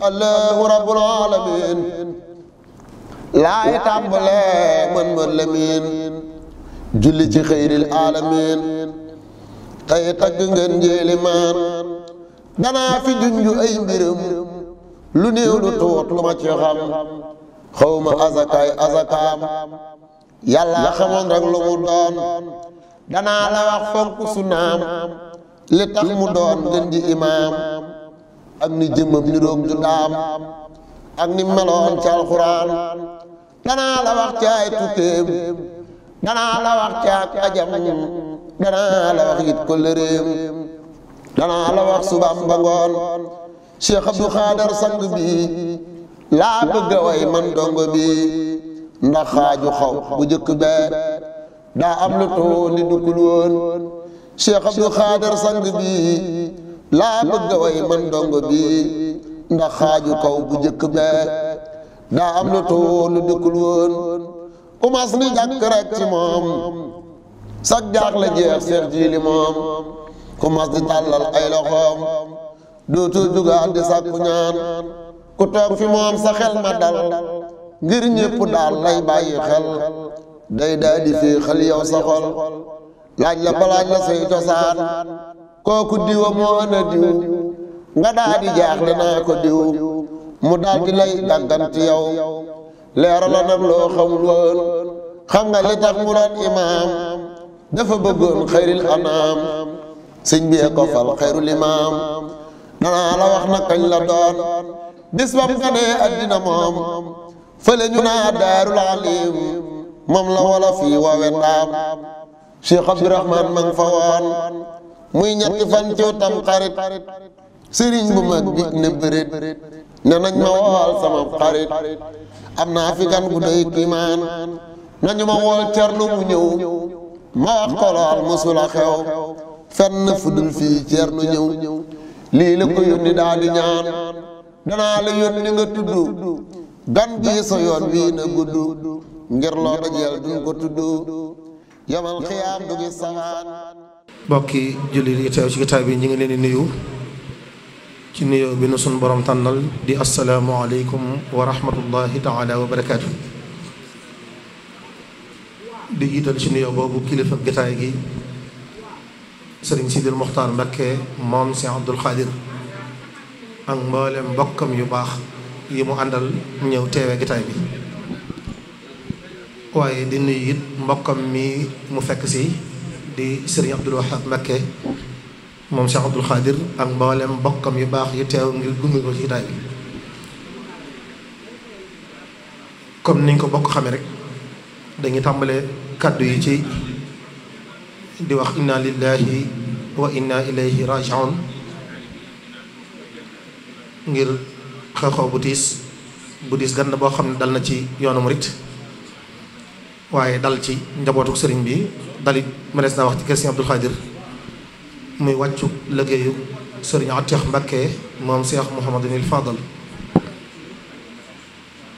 allahu rabbul alamin laay tàmbale mën lamin julli ci xayril alamin tey tagg ngeen njéeli maan danaa fi junju ay mbiram lu néew lu tuut lu ma ci xam xawma azakaay azakaam yàlla xamoon rek lu mu doon danaa la wax fonk sunaam li tax mu doon ngeen ji imaam ak ni jëmmam ni roog ju daam ak ni meloon ci alxuraan danaa la wax ci ay tukkeem danaa la wax ci ak ajam danaa la wax it kóllëreem danaa la wax subaam ba ngoon Cheikh Abdou Khader sang bi laa bëgg a way man dongo bi ndax xaaju xaw bu jëkk bee daa am lu tool li duggul woon Cheikh Abdou Khader sang bi laa bëgg a way man dongo bi ndax xaaju kaw bu jëkk bee daa am lu tool li duggul woon umas ni jàkk rek ci moom sag jaax la jeex seex jiili moom umas di tàllal ay loxoom dootul jugaat di sàkku ñaan ku toog fi moom sa xel ma dal ngir ñépp daal lay bàyyi xel day daa di fii xel yow sa xol laaj la balaaj la say cosaan kooku diwa moo ana diw nga daa di jaaxle naa ko diw mu daal di lay dàgganti yow leeral la nag loo xamul woon xam nga li tax mu doon imaam dafa bëggoon xayril anaam sëñ bi ko fal xayrul imaam danaa la wax na kañ la doon bis bam ganee addina moom fële ñu naa daarul alim moom la wala fii woowe ndaam Cheikh Abdourahman ma nga fa woon muy ñetti fan ci tam xarit sëriñ bu mag bi ne bërit ne nañ ma wool sama xarit am naa fi gan gu doy kiimaan nañu ma wool cernu mu ñëw ma wax ko lool mësula xew fenn fudul fii cernu ñëw lii la ko yónni daal di ñaan danaa la yónni nga tudd gan gi sa yoon wii na gudd ngir loo dajeel duñ ko tudd yamal xiyaam du gis saxaan bokki jullit yi teew ci kitaab bi ñu ngi leen di nuyu ci nuyoo bi nu sunu borom tànnal di assalaamu aleykum wa rahmatullahi taala wa barakaatu di jiital ci nuyoo boobu kilifa gitaay gi sëriñ Sidil Muxtaar Mbakke moom Cheikh Abdoul Khadir ak mboolem mbokkam yu baax yi mu àndal ñëw teewe gitaay bi waaye di nuyu it mbokkam mi mu fekk si di sëriñ Abdoul Wahab Mbakke moom Cheikh Abdoul Khadir ak mboolem mbokkam yu baax yu teew ngir gunge ko ci gitaay bi comme niñ ko bokk xamee rek dañuy tàmbale kàddu yi ci di wax inna lillahi wa inna ilayhi raji'un ngir xew-xew bu diis gan boo xam ne dal na ci yoonu murit waaye dal ci njabootu sëriñ bi dalit mënees naa wax ci kër Sëriñ Abdoul Khadir muy wàccu liggéeyu sëriñ Atiix Mbakke moom Cheikh Mouhamadul Fadal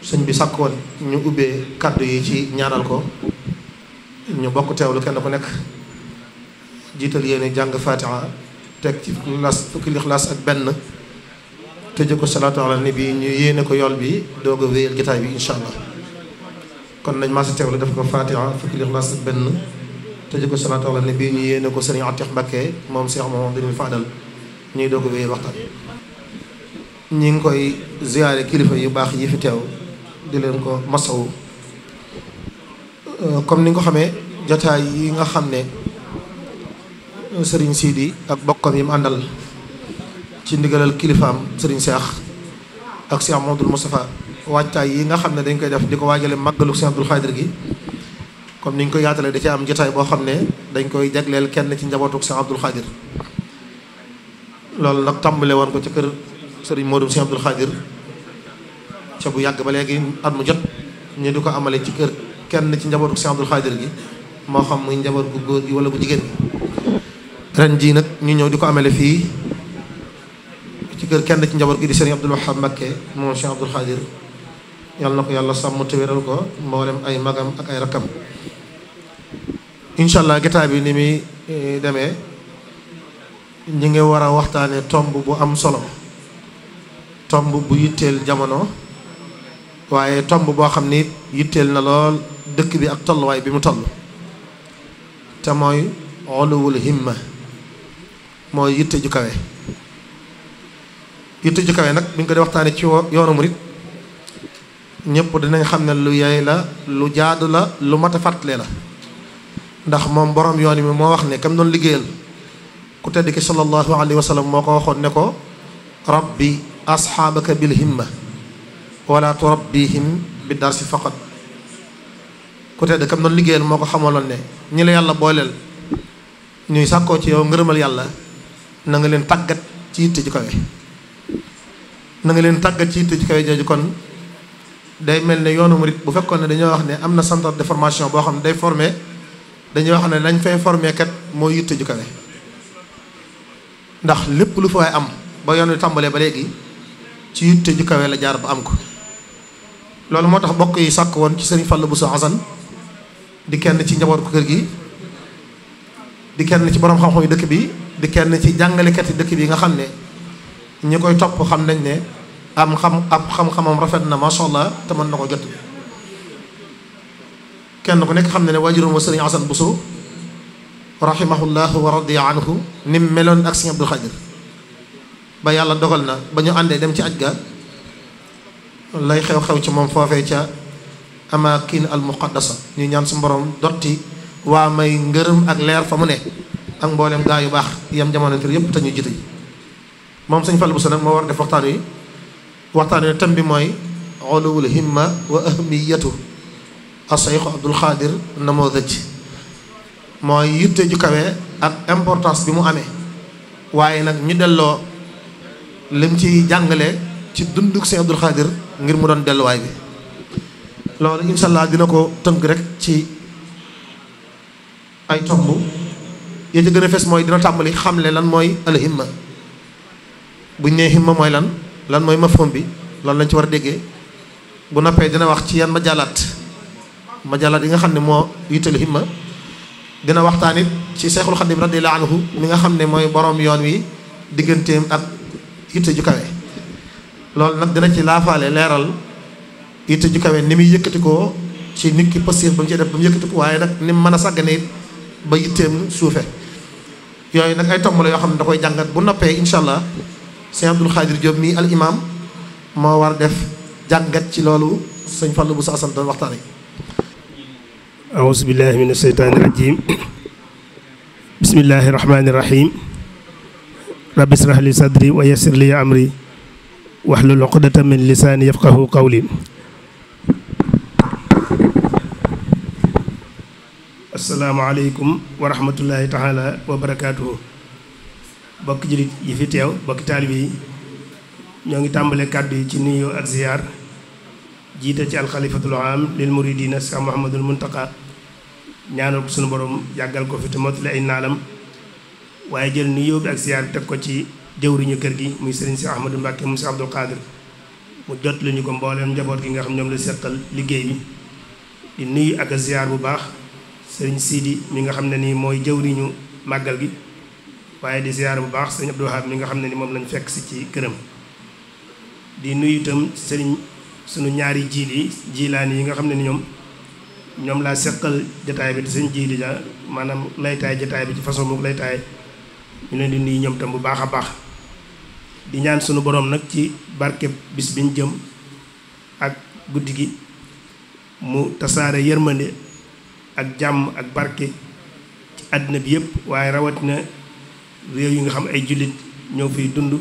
sëñ bi sàkk woon ñu ubbee kàddu yi ci ñaanal ko ñu bokk teewlu kenn ku nekk jiital yéene jàng fatiha teg ci fukki lixlaas ak benn tëje ko salaatu ala nabi ñu yéene ko yool bi doog a wéyal gitaay bi insha allah kon nañ maa si teewlu def ko fatiha fukki lixlaas ak benn tëje ko salaatu ala nabi ñu yéene ko sëriñ Atiix Mbakke moom Cheikh Mouhamadou Fadal ñuy doog a wéyal waxtaan ñi ngi koy ziyaare kilifa yu baax yi fi teew di leen ko masawu comme ni nga ko xamee jotaay yi nga xam ne sëriñ Sidi ak bokkam yi mu àndal ci ndigalal kilifaam sëriñ Cheikh ak Cheikh Mouhamadoul Moustapha waajtaay yi nga xam ne dañ koy def di ko waajale màggalu Cheikh Abdoul Khadir gi comme ni ñu koy yaatalee da ci am jotaay boo xam ne dañ koy jagleel kenn ci njabootu Cheikh Abdoul Khadir loolu nag tàmbale woon ko ci kër sëriñ Modou Cheikh Abdoul Khadir ca bu yàgg ba léegi at mu jot ñu di ko amale ci kër kenn ci njabootu Cheikh Abdoul Khadir gi moo xam muy njaboot gu góor gi wala bu jigéen gi ren jii nag ñu ñëw di ko amale fii ci kër kenn ci njaboot gi di sëriñ Abdoul Wahab Mbakke moom Cheikh Abdoul Khadir yàlla na ko yàlla sàmm te wéral ko mboolem ay magam ak ay rakkam incha allah gitaay bi ni muy demee ñi ngi war a waxtaane tomb bu am solo tomb bu yitteel jamono waaye tomb boo xam ni yitteel na lool dëkk bi ak tolluwaay bi mu toll te mooy uluwul himma mooy yitte ju kawe. yitte ju kawe nag bi ñu ko di waxtaanee ci yoonu murit ñëpp dinañ xam ne lu yey la lu jaadu la lu mat a fàttalee la ndax moom borom yoon mi moo wax ne kam doon liggéeyal ku tedd ki sallallahu alayhi wa sallam moo ko waxoon ne ko rabbi asxaabaka bil himma wala turabbihim bi darsi faqat. ku tedd kam doon liggéeyal moo ko xamaloon ne ñi la yàlla booleel ñuy sàkkoo ci yow ngërëmal yàlla na nga leen tàggat ci yitte ju kawe. na nga leen tàggat ci yitte ju kawe jooju kon day mel ne yoonu murit bu fekkoon ne dañoo wax ne am na centre de formation boo xam ne day formé dañuy wax ne lañ fay formé kat mooy yitte ju kawe. ndax lépp lu fa waay am ba yoon wi tàmbalee ba léegi ci yitte ju kawe la jaar ba am ko. loolu moo tax bokk yi sàkk woon ci sëriñ Fallou Bousso Assane di kenn ci njaboot ko kër gi di kenn ci borom xam-xam yu dëkk bi di kenn ci jàngalekat yi dëkk bi nga xam ne ñi koy topp xam nañ ne am xam-xamam rafet na macha allah te mën na ko jot. kenn ku nekk xam ne waajuram wa sëriñ Assane Bousso rahimahullah wa radiya anhu ni mu meloon ak sëriñ Abdul Xaadir ba yàlla dogal na ba ñu àndee dem ci aj ga lay xew-xew ci moom foofee ca amakin al muqaddasa ñu ñaan su borom dotti waa may ngërëm ak leer fa mu ne ak mboolem gaa yu baax yam jamono tur yëpp te ñu jiite moom sëñ Fallou Bousso nag moo war def waxtaan wi thème bi mooy uluwul himma wa ahmiyatu as-Cheikh Abdul Xaadir namoodaj mooy yitte ju kawe ak importance bi mu amee waaye nag ñu delloo lim ci jàngale ci dunduk sëñ Abdul Xaadir ngir mu doon delluwaay bi. loolu incha allah dina ko tënk rek ci ay tomb yi ci gën a fes mooy dina tàmbali xamle lan mooy al himma buñ nee himma mooy lan mooy mafhum bi loolu lañ ci war a déggee. bu noppee dina wax ci yan majaalaat yi nga xam ne moo yitteel himma. dina waxtaan it ci Seexul Xadiim radiyallaahu anhu mi nga xam ne mooy borom yoon wi digganteem ak yitte ju kawe. loolu nag dina ci laafaale leeral yitte ju kawe ni muy yëkkatikoo ci nit ki positif ba mu ci def ba mu yëkkatiku waaye nag ni mu mën a sàggane it ba yitteem suufe yooyu nag ay tomb la yoo xam ne da koy jàngat bu noppee incha allah sëñ Abdul Xaadir Diop mii al imam moo war def jàngat ci loolu sëñ Fallou Bousso Assane doon waxtaane. auzu billahi min asheytaani rajim bismillahi rahmaani rahim rabbi israh li sadri wa yassir li amri wahlul uqdatan min lisaani yafqahu qawli. asalaamaaleykum wa rahmatullahi taala wa barakaatuhu. bokki jullit yi fi teew bokki taalibe yi ñoo ngi tàmbale kàddu yi ci nuyoo ak ziyaar jiite ci alxalifatul aam lil muridina Cheikh Mouhamadul Muntaqa ñaanal ko sunu borom yàggal ko fi te mottali ay naalam waaye jël nuyoo bi ak ziyaar bi teg ko ci jëwriñu kër gi muy sëriñ si Ahmadou Mbàkke mu si Abdul Qadir mu jot lu ñu ko mbooleem njaboot gi nga xam ñoom la seqal liggéey bi di nuyu ak ziyaar bu baax sëriñ Sidi mi nga xam ne nii mooy jëwriñu màggal gi waaye di ziyaar bu baax sëriñ Abdou Wahab mi nga xam ne ni moom lañ fekk si ci këram di nuyu itam sëriñ sunu ñaari jiilaani yi nga xam ne ni ñoom laa seqal jataay bi te sëñ jiili ja maanaam laytaay jataay bi ci façon mu laytaay ñu leen di nuyu ñoom tam bu baax a baax di ñaan sunu borom nag ci barke bis biñ jëm ak guddi gi mu tasaare yërmande ak jàmm ak barke ci àddina bi yëpp waaye rawatina réew yi nga xam ay jullit ñoo fiy dund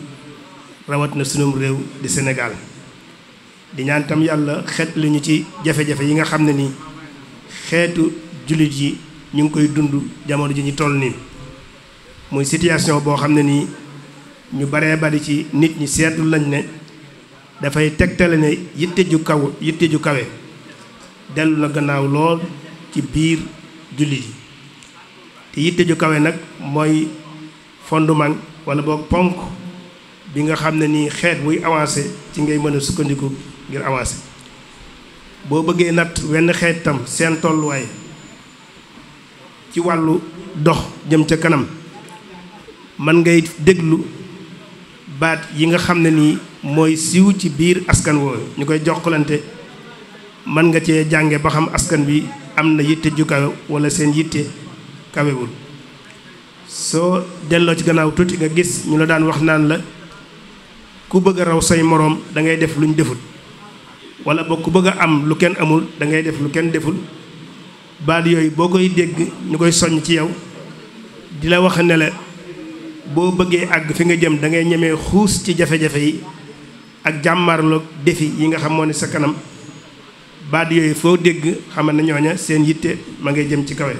rawatina sunum réew di Sénégal di ñaan tam yàlla xeet li ñu ci jafe-jafe yi nga xam ne ni xeetu jullit yi ñu ngi koy dund jamono ji ñu toll nii muy situation boo xam ne nii ñu baree bari ci nit ñi seetlu lañ ne dafay tegtale ne yitte ju kawe dellu na gannaaw lool ci biir jullit yi te yitte ju kawe nag mooy fondement wala boog ponk bi nga xam ne nii xeet buy avancé ci ngay mën a sukkandiku ngir avancé boo bëggee natt wenn xeet tam seen tolluwaay ci wàllu dox jëm ca kanam man ngay déglu baat yi nga xam ne nii mooy siiw ci biir askan woowu ñu koy jokkalante mën nga cee jànge ba xam askan bi am na yitte ju kawe wala seen yitte kawewul. soo delloo ci gannaaw tuuti nga gis ñu la daan wax naan la ku bëgg a raw say moroom da ngay def luñ deful wala boog ku bëgg a am lu kenn amul da ngay def lu kenn deful. baat yooyu boo koy dégg ñu koy soññ ci yow di la wax ne la boo bëggee àgg fi nga jëm da ngay ñemee xuus ci jafe-jafe yi ak jàmmarloog défi yi nga xam moo ne sa kanam. baat yooyu foo dégg xamal na ñooña seen yitte ma ngay jëm ci kawe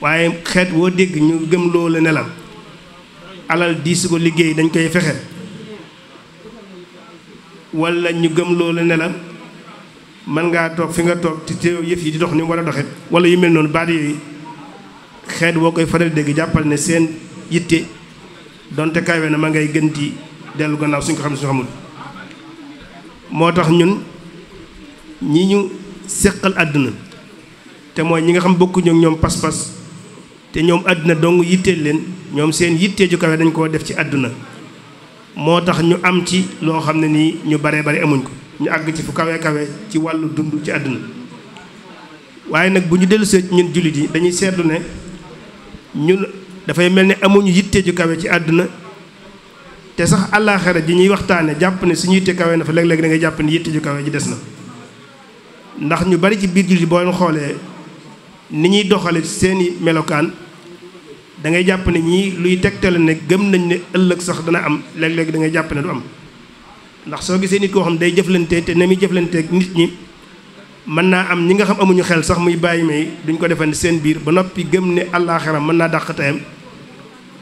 waaye xeet woo dégg ñu gëm loola ne la alal diisu ko liggéey dañ koy fexe wala ñu gëm loola ne la mën ngaa toog fi nga toog te teew yëf yi di dox ni mu war a doxe wala yu mel noonu baat yooyu xeet boo koy faral dégg jàppal ne seen yitte donte kawe na ma ngay gën di dellu gannaaw suñ ko xam ne suñu xamul. moo tax ñun ñi ñu séqal àdduna te mooy ñi nga xam bokkuñu ak ñoom pas-pas te ñoom àdduna dong yitteel leen ñoom seen yitte ju kawe dañ koo def ci àdduna moo tax ñu am ci loo xam ne nii ñu baree bari amuñ ko ñu àgg ci fu kawe kawe ci wàllu dund ci àdduna. waaye nag bu ñu dellusee ñun jullit yi dañuy seetlu ne ñun dafay mel ne amuñu yitte ju kawe ci àdduna te sax àllaaxira ji ñuy waxtaane jàpp ne suñu yitte kawe na fa léeg-léeg da ngay jàpp ne yitte ju kawe ji des na. ndax ñu bari ci biir jullit boo leen xoolee ni ñuy doxale seeni melokaan da ngay jàpp ne ñii luy tegtale ne gëm nañ ne ëllëg sax dana am léeg-léeg da ngay jàpp ne du am. ndax soo gisee nit koo xam day jëflante te ne muy jëflanteeg nit ñi mën naa am ñi nga xam amuñu xel sax muy bàyyi may duñ ko defandi seen biir ba noppi gëm ne àllaaxira mën naa dàq tayam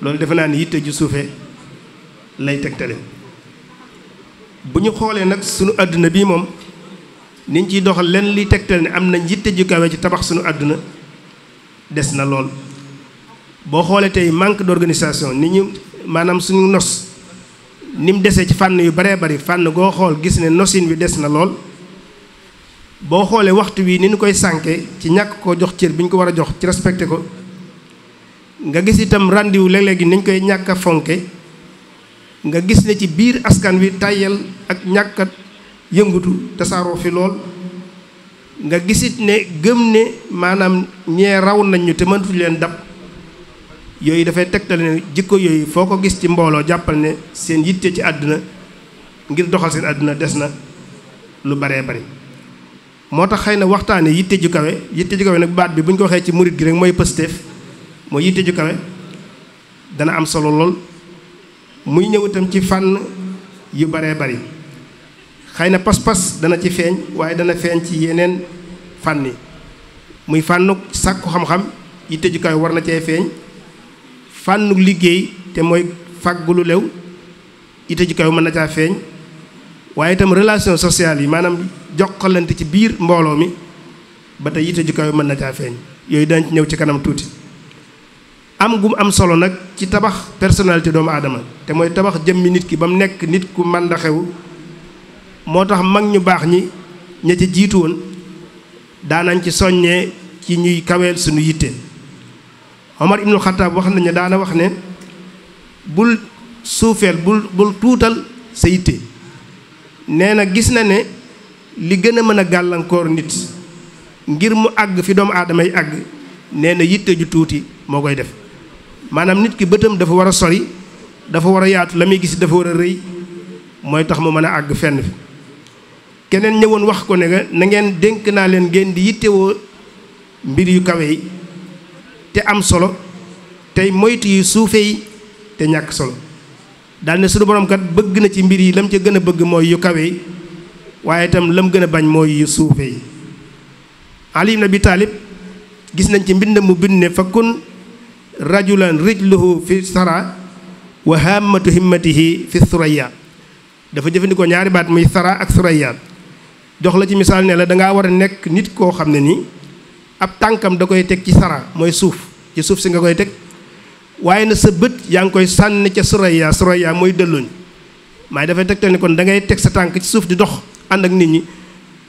loolu defe naa ne yitte ju suufee lay tegtale. bu ñu xoolee nag sunu àdduna bii moom niñ ciy doxal leen liy tegtale ne am nañ yitte ju kawe ci tabax sunu àdduna des na lool. boo xoolee tey manque d'organisation ni ñu maanaam suñu nos ni mu desee ci fànn yu baree bari fànn goo xool gis ne nosin wi des na lool. boo xoolee waxtu wi ni ñu koy sànke ci ñàkk koo jox cër bi ñu ko war a jox ci respecté ko nga gis itam rendez-vous léeg-léegi ni ñu koy ñàkk a fonke nga gis ne ci biir askan wi tàyyal ak ñàkk a yëngutu tasaaroo fi lool nga gisit ne gëm ne maanaam ñee raw nañ ñu te mënatuñ leen dab yooyu dafay tegtale ne jikko yooyu foo ko gis ci mbooloo jàppal ne seen yitte ci àdduna ngir doxal seen àdduna des na lu baree bari. moo tax xëy na waxtaane yitte ju kawe nag baat bi bu ñu ko waxee ci murit gi rek mooy pësteef mooy yitte ju kawe dana am solo lool muy ñëw itam ci fànn yu baree bari xëy na pas-pas dana ci feeñ waaye dana feeñ ci yeneen fànn yi muy fànnu sàkku xam-xam yitte ju kawe war na cee feeñ fànnu liggéey te mooy fàggu lu lew yitte ju kawe mën na caa feeñ waaye itam relation sociale yi maanaam jokkalante ci biir mbooloo mi ba tey yitte ju kawe mën na caa feeñ yooyu dañ ci ñëw ci kanam tuuti. am gu mu am solo nag ci tabax personnalité doomu aadama te mooy tabax jëmmi nit ki ba mu nekk nit ku màndaxewu moo tax mag ñu baax ñi ña ci jiitu woon daanañ ci soññee ci ñuy kaweel suñu yitte. Omar ibnul Xattaab wax nañu daana wax ne bul suufeel bul tuutal sa yitte. nee na gis na ne li gën a mën a gàllankoor nit ngir mu àgg fi doomu aadama yi àgg nee na yitte ju tuuti moo koy def maanaam nit ki bëtam dafa war a sori dafa war a yaatu la muy gis dafa war a rëy mooy tax mu mën a àgg fenn fi. keneen ñëwoon wax ko ne nga na ngeen dénk naa leen ngeen di yittewoo mbir yu kawe yi te am solo tey moytu yu suufe yi te ñàkk solo. daal ne suñu borom kat bëgg na ci mbir yi lam ca gën a bëgg mooy yu kawe yi waaye itam lam gën a bañ mooy yu suufe yi. Ali ibn Abi Talib gis nañ ci mbind mu bind ne fa kun rajulan rijluhu fi sara wa hammatu himmatihi fi suraya dafa jëfandikoo ñaari baat muy sara ak suraya jox la ci misaal ne la dangaa war a nekk nit koo xam ne nii ab tànkam da koy teg ci sara mooy suuf ci suuf si nga koy teg waaye na sa bët yaa ngi koy sànni ca suraya mooy dëlluñ maay dafay tegtal ni kon da ngay teg sa tànk ci suuf di dox ànd ak nit ñi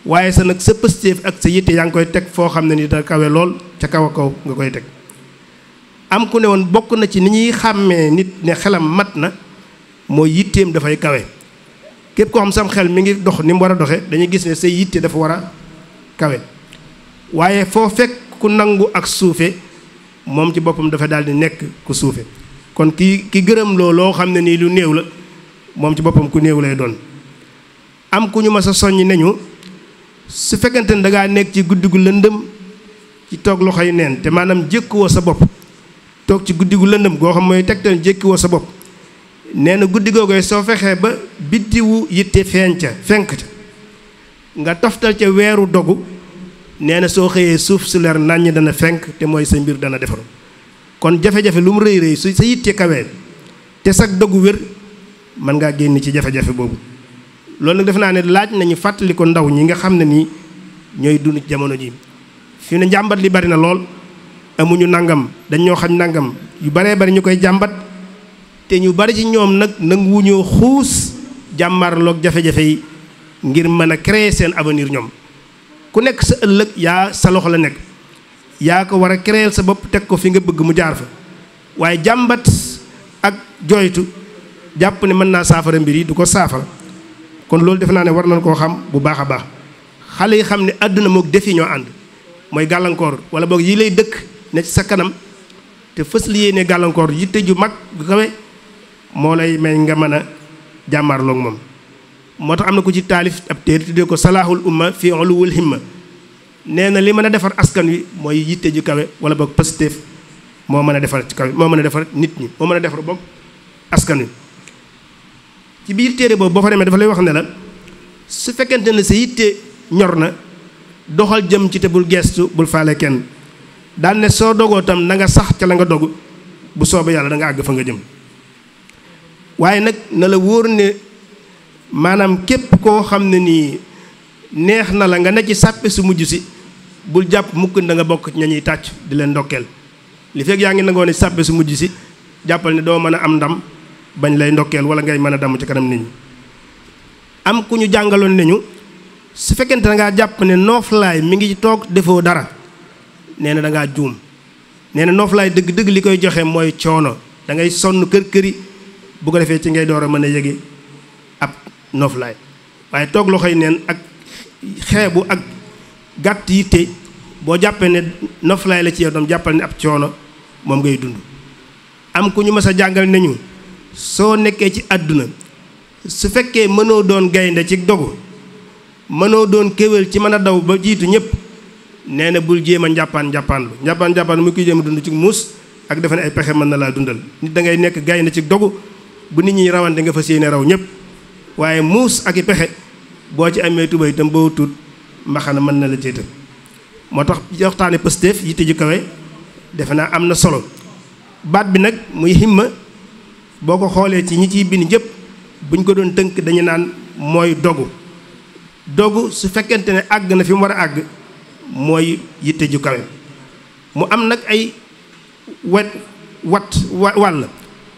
waaye sa nag sa pëstéef ak sa yitte yaa ngi koy teg foo xam ne ni da kawe lool ca kaw a kaw nga koy teg. am ku ne woon bokk na ci ni ñuy xàmmee nit ne xelam mat na mooy yitteem dafay kawe képp koo xam sam xel mi ngi dox ni mu war a doxe dañuy gis ne say yitte dafa war a kawe waaye foo fekk ku nangu ak suufe moom ci boppam dafa daal di nekk ku suufe kon ki gërëm loo xam ne nii lu néew la moom ci boppam ku néew lay doon. am ku ñu mas a soññ nañu su fekkente ne dangaa nekk ci guddi gu lëndëm ci toog loxoy neen te maanaam jékkuwoo sa bopp toog ci guddi gu lëndëm goo xam mooy tegtal jékkiwoo sa bopp nee na guddi googee soo fexee ba biddiwu yitte fenk ca nga toftal ca weeru dogu nee na soo xëyee suuf su leer nàññ dana fenk te mooy sa mbir dana defaru kon jafe-jafe lu mu rëy rëy su sa yitte kawee te sag dogu wér mën ngaa génn ci jafe-jafe boobu loolu nag defe naa ne laaj nañu fàttali ko ndaw ñi nga xam ne nii ñooy dund ci jamono ji fi ne njàmbat li bari na lool amuñu nangam dañ ñoo xam nangam yu baree bari ñu koy jàmbat te ñu bari ci ñoom nag nanguwuñoo xuus jàmmarloog jafe-jafe yi ngir mën a créer seen avenir ñoom ku nekk sa ëllëg yaa sa loxo la nekk yaa ko war a créer sa bopp teg ko fi nga bëgg mu jaar fa waaye jàmbat ak jooytu jàpp ne mën naa saafara mbir yi du ko saafara kon loolu defe naa ne war nañ koo xam bu baax a baax xale yi xam ne àdduna moog defi ñoo ànd mooy gàllankoor wala boog yi lay dëkk ne ci sa kanam te fës li yéene gàllankoor yitte ju mag gu kawe moo lay may nga mën a jàmmarloog moom moo tax am na ku ci taalif ab téere tuddee ko salaahul umma fi uluwul himma nee na li mën a defar askan wi mooy yitte ju kawe wala boog positif moo mën a defar ci kawe moo mën a defar nit ñi moo mën a defar boog askan wi ci biir téere boobu boo fa demee dafa lay wax ne la su fekkente ne sa yitte ñor na doxal jëm ci te bul geestu bul faale kenn daal ne soo dogoo tam na nga sax ca la nga dogu bu soobee yàlla da nga àgg fa nga jëm waaye nag na la wóor ne maanaam képp koo xam ne nii neex na la nga ne ci sàppe su mujj si bul jàpp mukk da nga bokk ña ñuy tàcc di leen ndokkeel li fekk yaa ngi nangoo ne sàppe su mujj si jàppal ne doo mën a am ndam bañ lay ndokkeel wala ngay mën a damm ci kanam nit ñi am ku ñu jàngaloon nañu su fekkente da ngaa jàpp ne nooflaay mi ngi toog defoo dara nee na da ngaa juum nee na nooflaay dëgg-dëgg li koy joxe mooy coono da ngay sonn kër-këri bu ko defee ci ngay door a mën a yëge ab nooflaay waaye toog loxoy neen ak xeebu ak gàtt yitte boo jàppee ne nooflaay la ci yow tam jàppal ne ab coono moom ngay dund am ku ñu mës a jàngal nañu soo nekkee ci àdduna su fekkee mënoo doon gaynde ci dogu mënoo doon kéwél ci mën a daw ba jiitu ñëpp nee na bul jéem a njàppaan mu koy jéem a dund ci muus ak defe ne ay pexe mën na laa dundal nit da ngay nekk gaynde ci dogu bu nit ñi rawante nga fas yéene raw ñëpp waaye muus ak i pexe boo ci amee tubay itam boo tuut mbaxana mën na la jéeta moo tax waxtaane Pastef yitte ju kawe defe naa am na solo baat bi nag muy himma boo ko xoolee ci ñi ciy bind ñëpp buñ ko doon tënk dañu naan mooy dogu su fekkente ne àgg na fi mu war a àgg mooy yitte ju kawe mu am nag ay wàll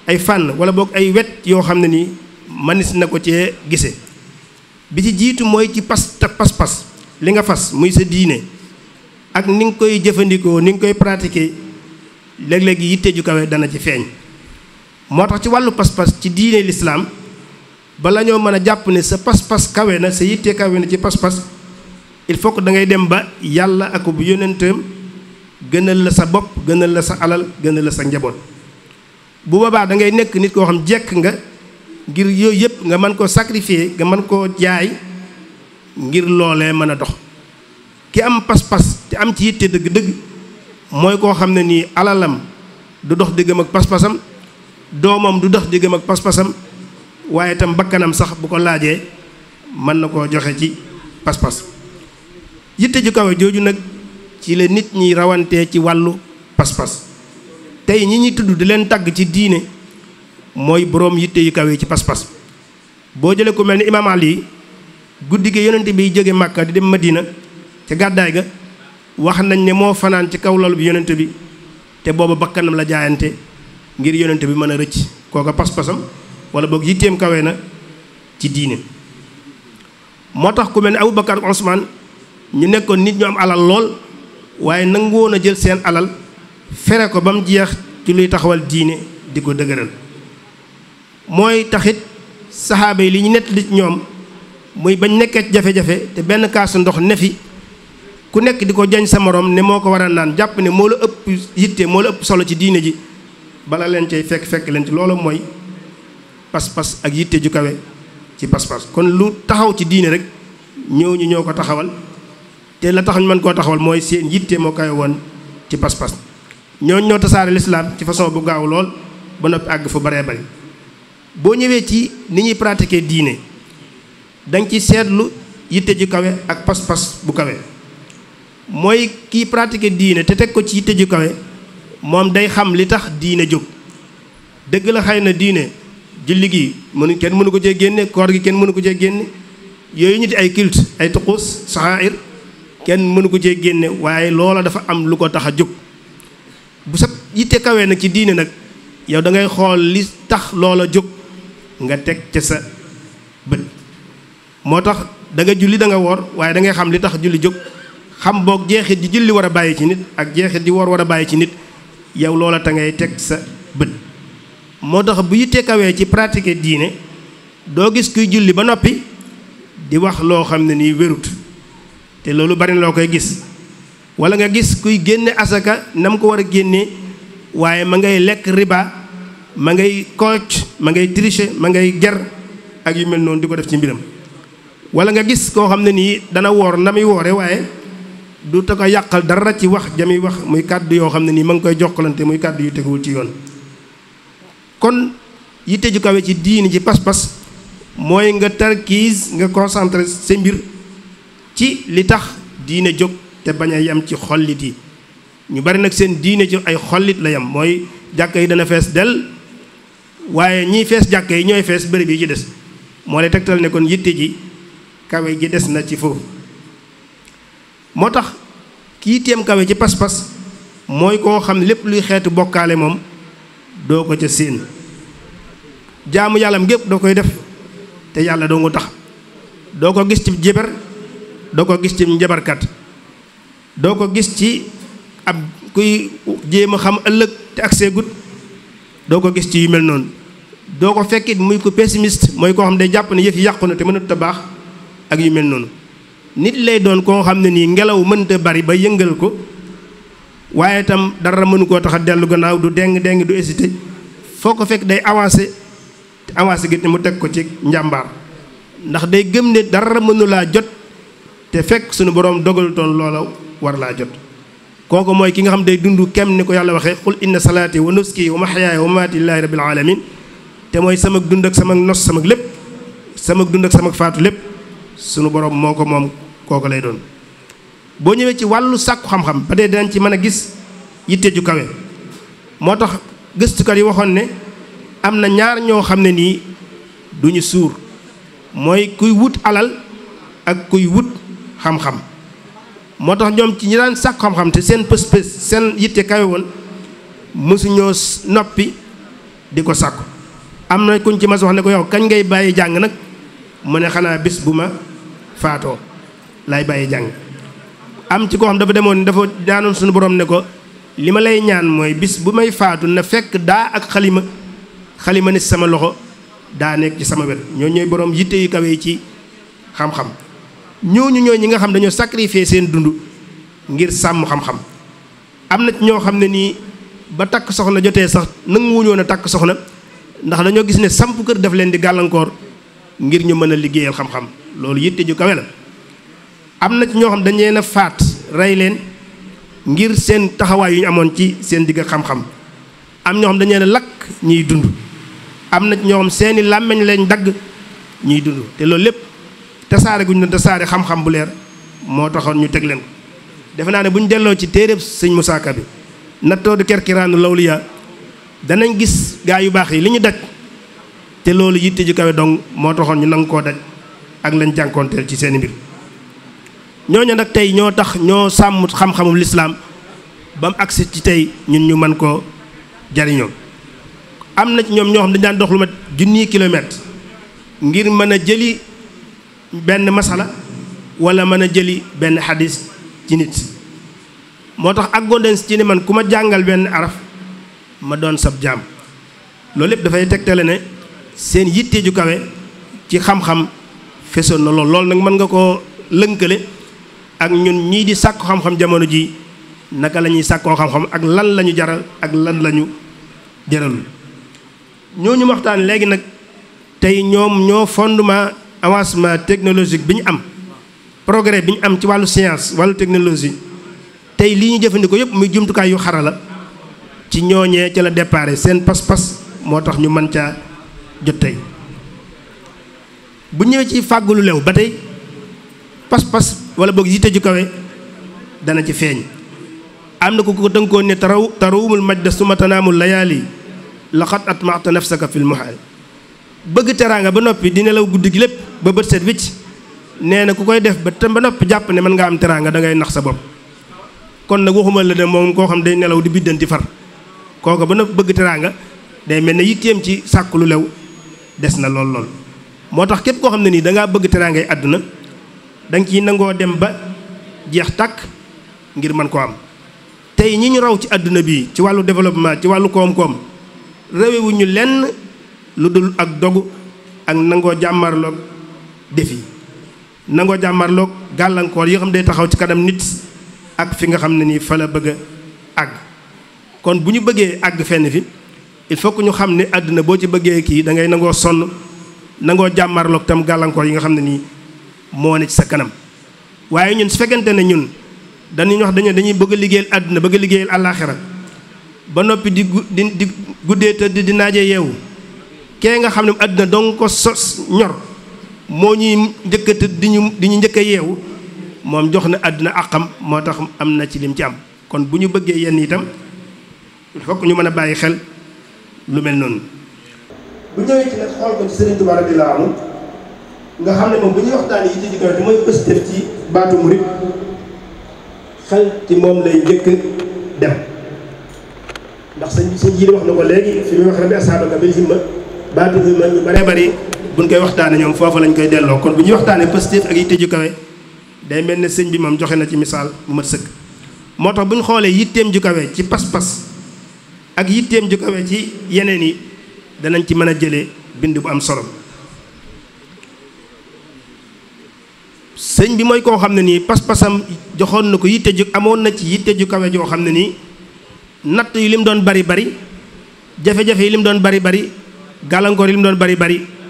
ay fànn wala boog ay wet yoo xam ne nii manis na ko cee gise bi ci jiitu mooy ci pas-pas li nga fas muy sa diine ak ni nga koy jëfandikoo ni nga koy pratiquer léeg-léeg yitte ju kawe dana ci feeñ moo tax ci wàllu pas-pas ci diine lislaam bala ñoo mën a jàpp ne sa pas-pas kawe na sa yitte kawe na ci pas-pas il faut que da ngay dem ba yàlla ak bu yónnenteem gënal la sa bopp gënal la sa alal gënal la sa njaboot bu boobaa da ngay nekk nit koo xam jekk nga ngir yooyu yëpp nga mën koo sacrifier nga mën koo jaay ngir loolee mën a dox ki am pas-pas te am ci yitte dëgg-dëgg mooy koo xam ne nii alalam du dox diggam ak pas-pasam doomam du dox diggam ak pas-pasam waaye itam bakkanam sax bu ko laajee mën na koo joxe ci pas-pas yitte ju kawe jooju nag ci la nit ñi rawantee ci wàllu pas-pas tey ñi ñuy tudd di leen tagg ci diine mooy boroom yitte yu kawe ci pas-pas boo jëlee ku mel ni imaam Ali guddi gi yonent bi jóge Màkka di dem Madina ca gàddaay ga wax nañ ne moo fanaan ci kaw lal bi yonent bi te booba bakkanam la jaayante ngir yonent bi mën a rëcc kooka pas-pasam wala boog yitteem kawe na ci diine moo tax ku mel ni Abubakar ak Usmaan ñu nekkoon nit ñu am alal lool waaye nangu woon a jël seen alal fere ko ba mu jeex ci luy taxawal diine di ko dëgëral mooy taxit saxaaba yi li ñu nett li ñoom muy bañ nekkee ci jafe-jafe te benn kaasu ndox ne fi ku nekk di ko jañ sa morom ne moo ko war a naan jàpp ne moo la ëpp yitte moo la ëpp solo ci diine ji bala leen cay fekk leen ci loolu mooy pas-pas ak yitte ju kawe ci pas-pas. kon lu taxaw ci diine rek ñooñu ñoo ko taxawal te la tax ñu mën koo taxawal mooy seen yitte moo kawe woon ci pas-pas. ñooñu ñoo tasaare lislaam ci façon bu gaaw lool ba noppi àgg fu baree bari. boo ñëwee ci ni ñuy pratiquer diine danga ci seetlu yitte ju kawe ak pas-pas bu kawe mooy kiy pratiquer diine te teg ko ci yitte ju kawe moom day xam li tax diine jóg. dëgg la xëy na diine julli gi kenn mënu ko cee génne, koor gi kenn mënu ko cee génne, yooyu ñu di ay culte ay tuqus saxaa'ir kenn mënu ko cee génne, waaye loola dafa am lu ko tax a jóg. bu sa yitte kawee nag ci diine nag yow da ngay xool li tax loola jóg nga teg ca sa bët. moo tax da nga julli da nga woor waaye da ngay xam li tax julli jóg, xam boog jeexit di julli war a bàyyi ci nit ak jeexit di woor war a bàyyi ci nit, yow loola ta ngay teg sa bët. moo tax bu yitte kawee ci pratiquer diine doo gis kuy julli ba noppi di wax loo xam ne nii wérut, te loolu bari na loo koy gis. wala nga gis kuy génne asaka na mu ko war a génnee waaye ma ngay lekk riba, ma ngay kooc, ma ngay tricher, ma ngay ger ak yu mel noonu di ko def ci mbiram. wala nga gis koo xam ne nii dana woor na muy woore waaye du ta ko yàqal dara ci wax jami wax, muy kàddu yoo xam ne nii ma ngi koy jokkalante, muy kàddu yu teguwul ci yoon. kon yitte ju kawe ci diini ci pas-pas mooy nga tarkiis, nga concentré sa mbir ci li tax diine jóg te bañ a yem ci xollit yi. ñu bari nag seen diine ci ay xollit la yem, mooy jàkka yi dana fees del waaye ñiy fees jàkka yi ñooy fees bërëb yi ci des. moo lay tegtal ne kon yitte ji kawe ji des na ci foofu. moo tax kii teem kawe ci pas-pas mooy koo xam ne lépp luy xeetu bokkaale moom doo ko ca séen. jaamu yàllam gépp doo koy def te yàlla doo nga tax. doo ko gis ci jébar, doo ko gis ci njabarkat, doo ko gis ci ab kuy jéem a xam ëllëg te ak seegut, doo ko gis ci yu mel noonu. doo ko fekkit muy ko pessimiste, mooy koo xam day jàpp ne yëf yi yàqu na te mënut a baax ak yu mel noonu. nit lay doon koo xam ne nii ngelaw mënta bari ba yëngal ko waaye itam dara mënu koo tax a dellu gannaaw, du deng du hésité, foo ko fekk day avancé te avancé gi te mu teg ko ci njàmbaar, ndax day gëm ne dara mënu laa jot te fekk suñu borom dogal toon loola war laa jot. kooku mooy ki nga xam day dund kem ni ko yàlla waxee qul inna salaati wa nuski wa mahyaaya wa mamaati lillaahi rabbil alamin, te mooy sama dund ak sama nos sama lépp, sama dund ak sama faatu lépp sunu borom moo ko moom. kooku lay doon. boo ñëwee ci wàllu sàkku xam-xam ba dee dinañ ci mën a gis yitte ju kawe. moo tax gëstukat yi waxoon ne am na ñaar ñoo xam ne nii duñu suur, mooy kuy wut alal ak kuy wut xam-xam. moo tax ñoom ci ñi daan sàkku xam-xam te seen pës-pës seen yitte kawe woon mësuñoo noppi di ko sàkku. am na kuñ ci mas wax ne ko yow kañ ngay bàyyi jàng nag, mu ne xanaa bis bu ma faatoo laay bàyyi jàng. am ci koo xam dafa demoon dafa ñaanoon suñu borom ne ko li ma lay ñaan mooy bis bu may faatu na fekk daa ak xalima ne sama loxo, daa nekk ci sama wet. ñoo ñooy borom yitte yu kawe yi ci xam-xam. ñooñu ñooy ñi nga xam dañoo sacrifier seen dund ngir sàmm xam-xam. am na ñoo xam ne nii ba takk soxna jotee sax nanguwuñoon a takk soxna ndax dañoo gis ne samp kër daf leen di gàllankoor ngir ñu mën a liggéeyal xam-xam. loolu yitte ju kawe la. am na ci ñoo xam dañ leen a faat rey leen ngir seen taxawaay yu ñu amoon ci seen digg xam-xam. am ñoo xam dañ leen a lakk ñuy dund. am na ci ñoo xam seeni làmmeñ lañ dagg ñuy dund. te loolu lépp tasaare gu ñu doon tasaare xam-xam bu leer moo taxoon ñu teg leen ko. defe naa ne bu ñu delloo ci téeréb sëñ Musaa Ka bi nattoo du kerkiraanu lawliya danañ gis gaa yu baax yi li ñu daj te loolu yitte ju kawe dong moo taxoon ñu nangu koo daj ak lañ jànkoonteel ci seeni mbir. ñooñu nag tey ñoo tax ñoo sàmm xam-xamu lislaam ba mu agsi ci tey ñun ñu mën koo jariñoo. am na ci ñoom ñoo xam dañu daan dox lu mat 1000 kilomètres ngir mën a jëli benn masala wala mën a jëli benn xadis ci nit. moo tax àggoon nañ ci ne man ku ma jàngal benn araf ma doon sab jaam. loolu lépp dafay tegtale ne seen yitte ju kawe ci xam-xam fesoon na loolu nag mën nga koo lënkale ak ñun ñii di sàkku xam-xam jamono ji naka la ñuy sàkkoo xam-xam ak lan la ñu jaral ak lan la ñu jaralul ñooñu waxtaan léegi nag tey ñoom ñoo fondement avancement technologique bi ñu am progrès bi ñu am ci wàllu science wàllu technologie tey lii ñu jëfandikoo yëpp muy jumtukaay yu xarala ci ñooñee ca la déparé seen pas-pas moo tax ñu mën caa jot tey bu ñëwee ci fàggulu lew ba tey pas-pas wala boog yitte ju kawe dana ci feeñ am na ku ko tënkoon ne tarawumul majda suma tanaamul layaali laqad atma'ta nafsaka fil muhaal bëgg teraanga ba noppi di nelaw guddi gi lépp ba bët set wicc nee na ku koy def ba tam ba noppi jàpp ne mën nga am teraanga da ngay nax sa bopp kon nag waxuma la ne moom koo xam day nelaw di biddanti far kooku ba noppi bëgg teraanga day mel ne yitteem ci sàkk lu lew des na lool moo tax képp koo xam ne nii da ngaa bëgg teraangay àdduna da nga ciy nangoo dem ba jeex tàkk ngir mën koo am tey ñi ñu raw ci àdduna bi ci wàllu développement ci wàllu koom-koom réewewuñu lenn lu dul ak dogu ak nangoo jàmmarloog défi nangoo jàmmarloog gàllankoor yi xam day taxaw ci kanam nit ak fi nga xam ne nii fa la bëgg a àgg kon bu ñu bëggee àgg fenn fi il faut que ñu xam ne àdduna boo ci bëggee kii da ngay nangoo sonn nangoo jàmmarloog tam gàllankoor yi nga xam ne nii moo ne ci sa kanam waaye ñun su fekkente ne ñun dañuy wax dañuy bëgg a liggéeyal àdduna bëgg a liggéeyal àllaaxira ba noppi di guddee tëdd di naaje yeewu kee nga xam ne àdduna dong ko sos ñor moo ñuy njëkk a tëdd di ñu njëkk a yeewu moom jox na àdduna àqam moo tax am na ci lim ci am kon bu ñu bëggee yenn itam il faut que ñu mën a bàyyi xel lu mel noonu. bu ñëwee ci nag xool ko ci Sëriñ Tuubaa radiyallaahu anhu nga xam ne moom bu ñuy waxtaanee yi ci kaw te mooy pëstef ci baatu murit xel ci moom lay njëkk dem ndax sëñ ji wax na ko léegi fi muy wax rabbi ashaabaka bil himma baatu himma ñu baree bari buñ koy waxtaanee ñoom foofu lañ koy delloo kon bu ñuy waxtaanee pëstef ak yitte ju kawe day mel ne sëñ bi moom joxe na ci misaal bu mat sëkk moo tax bu ñu xoolee yitteem ju kawe ci pas-pas ak yitteem ju kawe ci yeneen yi danañ ci mën a jëlee bind bu am solo sëñ bi mooy koo xam ne nii pas-pasam joxoon na ko yitte ju amoon na ci yitte ju kawe joo xam ne nii natt yi lim doon bari jafe-jafe yi lim doon bari gàllankoor yi lim doon bari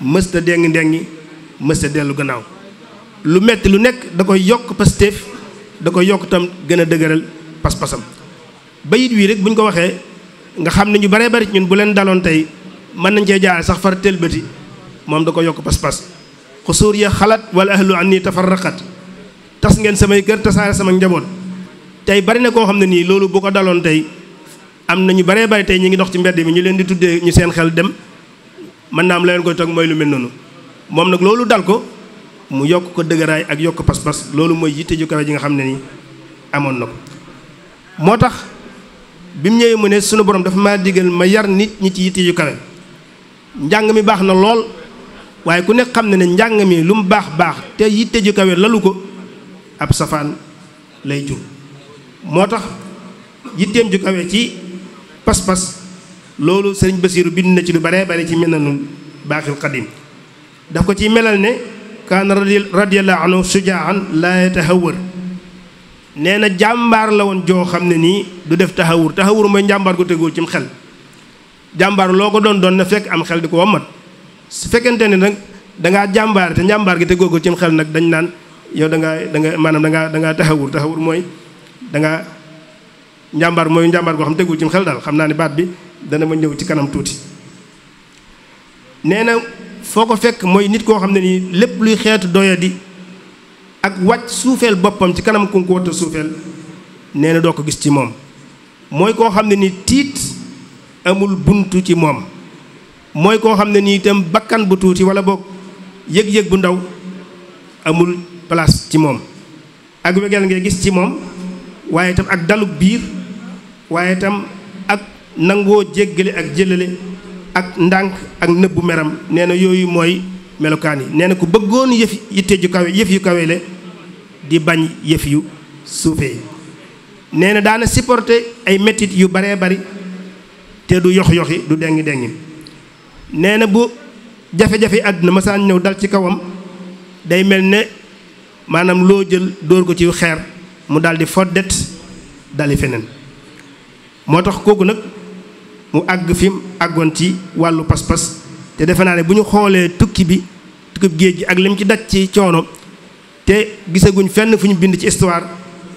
mësta dengi mësta dellu gannaaw lu metti lu nekk da koy yokk pastéef da koy yokk tam gën a dëgëral pas-pasam bayit wii rek bu ñu ko waxee nga xam ne ñu baree bari ñun bu leen daloon tey mën nañ cee jaar sax far tëlbati moom da ko yokk pas-pas xusuur ya xalaat wala ahlu anni tafarraqat tas ngeen samay kër tasaare sama njaboot tey bari na koo xam ne nii loolu bu ko daloon tey am na ñu baree bari tey ñu ngi dox ci mbedd mi ñu leen di tuddee ñu seen xel dem mën naa am la leen koy toog mooy lu mel noonu moom nag loolu dal ko mu yokk ko dëgëraay ak yokk pas-pas loolu mooy yitte ju kawe ji nga xam ne ni amoon na ko moo tax bi mu ñëwee mu ne sunu borom dafa maa digal ma yar nit ñi ci yitte ju kawe njàng mi baax na lool waaye ku nekk xam ne ne njàng mi lu mu baax te yitte ju kawe lalu ko ab safaan lay jur moo tax yitteem ju kawe ci pas-pas loolu sëriñ Basiiru bind na ci lu baree bare ci Minanul Baaxil Xadiim daf ko ciy melal ne kaana radiyallaahu anhu sujaan laa yatahawwar nee na jàmbaar la woon joo xam ne nii du def taxawur mooy njàmbaar gu tegul cim xel jàmbaar loo ko doon na fekk am xel di ko wammat su fekkente ne nag dangaa jàmbaar te njàmbaar gi tegoo ko cim xel nag dañ naan yow da ngaa taxawur mooy dangaa njàmbaar goo xam tegul cim xel daal xam naa ne baat bi dana ma ñëw ci kanam tuuti nee na foo ko fekk mooy nit koo xam ne nii lépp luy xeetu doyadi ak wàcc suufeel boppam ci kanam ku ko wata suufeel nee na doo ko gis ci moom mooy koo xam ne ni tiit amul buntu ci moom mooy koo xam ne nii itam bakkan bu tuuti wala boog yëg-yëg bu ndaw amul place ci moom ak wegeel ngay gis ci moom waaye itam ak dalub biir waaye itam ak nangoo jéggale ak jëlale ak ndànk ak nëbbu meram nee na yooyu mooy melokaan yi nee na ku bëggoon yëf yu kawe le di bañ yëf yu suufee nee na daana supporter ay mettit yu baree bari te du yox-yoxi du dengi nee na bu jafe-jafe àdduna masaan ñëw dal ci kawam day mel ne maanaam loo jël dóor ko ci xeer mu daal di foddet dali feneen. moo tax kooku nag mu àgg fi mu àggoon ci wàllu pas-pas te defe naa ne bu ñu xoolee tukki géej gi ak lim ci daj ci coono te gisaguñ fenn fu ñu bind ci histoire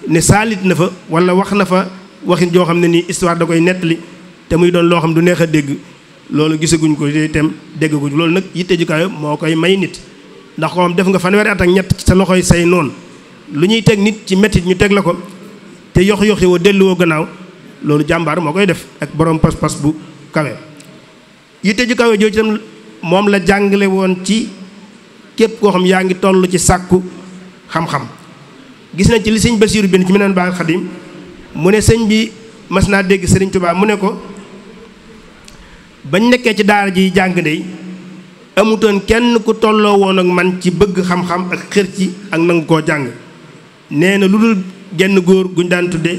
ne saalit na fa wala wax na fa waxin joo xam ne nii histoire da koy nettali te muy doon loo xam du neex a dégg loolu gisaguñ ko te itam déggaguñ loolu nag yitte ju kawe moo koy may nit. ndax ko xam def nga fanweeri at ak ñett ci sa loxoy say noonu lu ñuy teg nit ci mettit ñu teg la ko te yox-yoxi woo delluwoo gannaaw loolu jàmbaar moo koy def ak borom pas-pas bu kawe. yitte ju kawe jooju itam moom la jàngale woon ci képp koo xam yaa ngi toll ci sàkku xam-xam. gis nañ ci li sëñ Basiiru bind ci Minanul Baaqil Xadiim mu ne sëñ bi mas naa dégg Sëriñ Tuubaa mu ne ko bañ nekkee ci daara ji jàng dey amutoon kenn ku tolloo woon ak man ci bëgg xam-xam ak xër ci ak nangu koo jàng nee na lu dul genn góor guñ daan tudde